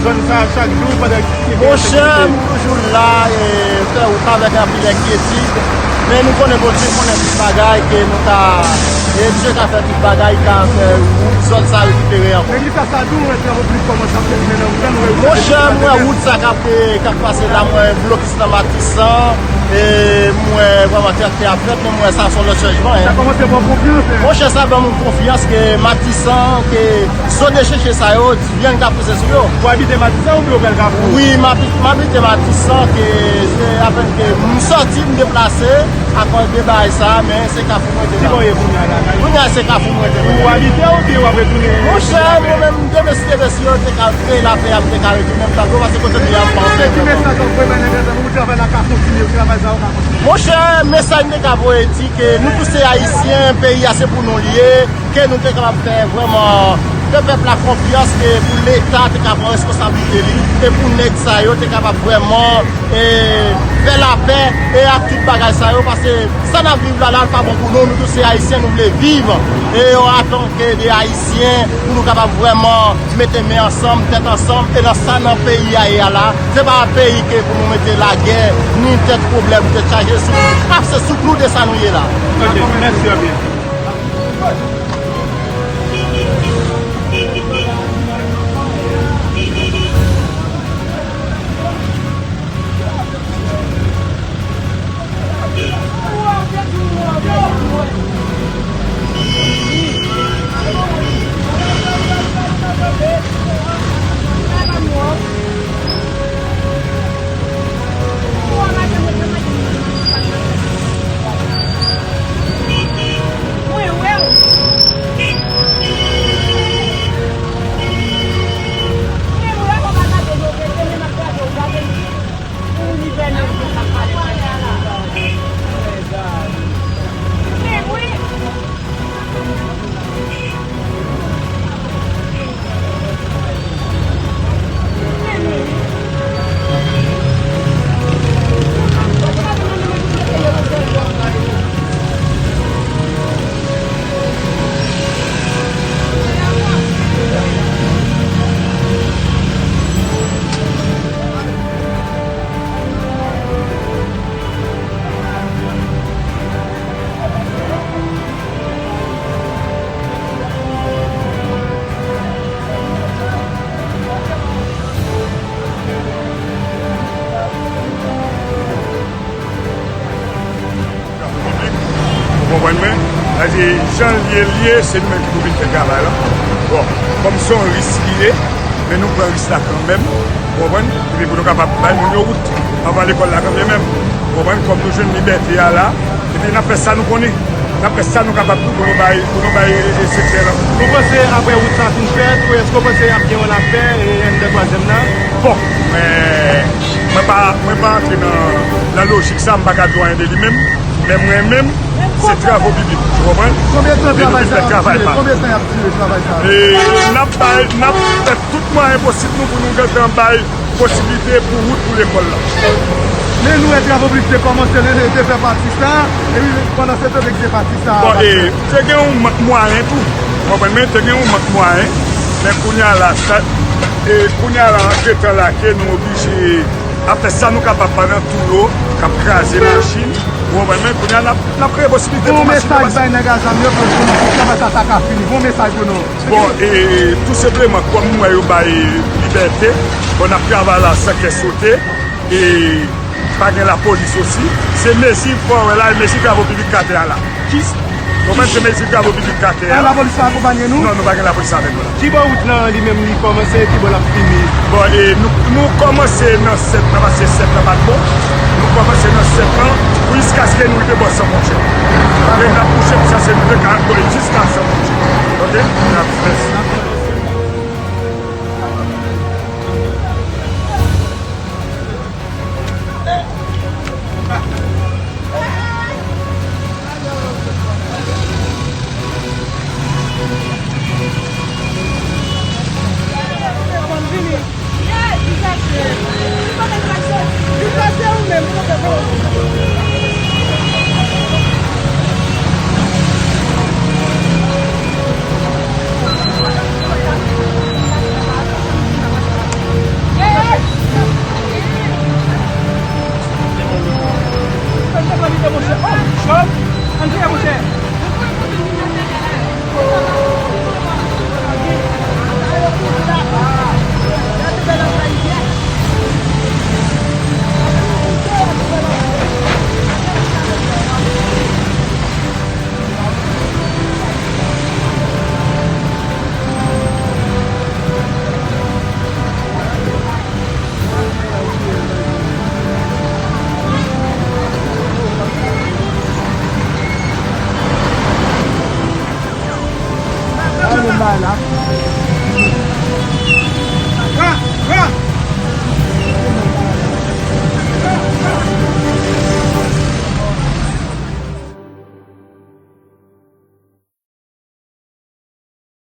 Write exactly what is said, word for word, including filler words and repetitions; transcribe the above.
Zòn sa a chak jou pandan ki gen ensekirite. Monchè, m toujou la, e, fè wout avèk anpil enkyetid. Men nou konnen Bondye konnen tout bagay, ke nou ka, e, Bondye ka fè tout bagay, ka fè wout zòn sa a rekipere ankò. Men ki sa, sa tou, mwen, travay piblik kòmanse ap fèt, men nan wout la, nou wè wout la. Monchè, m wè wout sa k ap, e, k ap pase la, mwen blokis nan Matisan, e, m wè vrèman traktè ap fèt, men m wè sa se yon lòt chanjman, en. Sa kòmanse ba w konfyans, en. Monchè, sa ban m konfyans ke Matisan, ke zòn de chèche sa yo, vyann ka pouse sou yo. Ou abite Matisan oubyen ou pral Kafou? Wi, m abi-, m abite Matisan, ke se apèn ke m sòti, m deplase akòz de bagay sa, men se Kafou mwen te la. Ki bò w ye kounye a la? Kounye a se Kafou mwen te la. Ou abite oubyen w ap retounen? Monchè, mwen menm, demen si Dye vle, si yo te ka kreye lapè a, m te ka retounen, m t ap vle, paske kote m ye a, m pa anpè. Ki mesaj w ap voye bay nèg la, tankou pou travay la ka kontinye, pou travay sa yo ka kontinye? Monchè, mesaj m te ka voye di ke nou tou se Ayisyen, peyi a se pou nou l ye, ke nou te kapab fè vrèman, fè pèp la konfyans, ke pou Leta te ka pran responsablite li, e pou nèg sa yo te kapab vrèman, e, fè lapè, e ak tout bagay sa yo, paske sa n ap viv la, la, l pa bon pou nou, nou tou se Ayisyen, nou vle viv, e antanke de Ayisyen, pou nou kapab vrèman mete men ansanm, tèt ansanm, e nan sa nan peyi a ye a la, se pa peyi ke pou nou mete lagè, ni tèt pwoblèm, tèt chaje sou, ap se sou klou de sa nou ye la. Ok, mèsi anpil. Travay piblik, ou konprann mwen? Sa di, jan l ye, l ye, se nou menm ki pou vin fè travay la. Bon, kòm se yon risk li ye, men nou pran risk la kanmenm, ou konprann? Epi pou nou kapab bay moun yo wout anvan lekòl la kanmenm, ou konprann? Kòm nou jwenn libète a la, epi n ap fè sa nou konnen, n ap fè sa nou kapab tou pou nou bay, pou nou bay, e, sektè la. Ou panse apre wout sa fin fèt, ou èske w panse y ap gen yon lapè, e, anndan twazyèm nan? Bon, mwen, mwen pa, mwen pa antre nan, nan lojik sa, m pa ka di w anyen de li menm, men mwen menm, se travo piblik, ou konprann? Konbyen tan travay sa ap dire? Konbyen tan y ap dire travay sa? E n ap bay, n ap fè tout mwayen posib nou pou nou gentan bay posiblite pou wout pou lekòl la. Men nou wè travo piblik te kòmanse, te, te fè pati sa, epi pandan se tan te kite pati sa. Bon, e, te gen yon mank mwayen tou. Ou konprann, men te gen yon mank mwayen. Men kounye a la, sa, e, kounye a la, antretan la, ke nou oblije ap fè sa nou kapab pandan tou yo k ap kraze machin. Ou konprann, men kounye a, n ap, n ap kreye posiblite pou machin yo pase. Bon mesaj bay nèg a zam yo, pou, pou travay sa, sa ka fini. Bon mesaj pou nou. Bon, e, tou senpleman, kòm m wè yo bay libète, bon, n ap travay la san kè sote, e pa gen lapolis osi. Se mezi, fò wè la, e mezi travo piblik k atè a la. Ki, konprann, se mezi travo piblik k atè a. Lapolis pa akonpanye nou? Non, nou pa gen lapolis avèk nou la. Ki bò wout lan li menm li kòmanse, ki bò l ap fini? Bon, e, nou, nou kòmanse nan sèt lan, paske sèt lan pa t bon. Nou kòmanse nan sèt lan, pou jiskaske nou rive bò San Fwontyè. E n ap pouse pou sa, se nou te ka antre jiska San Fwontyè. Ok? N ap, mèsi.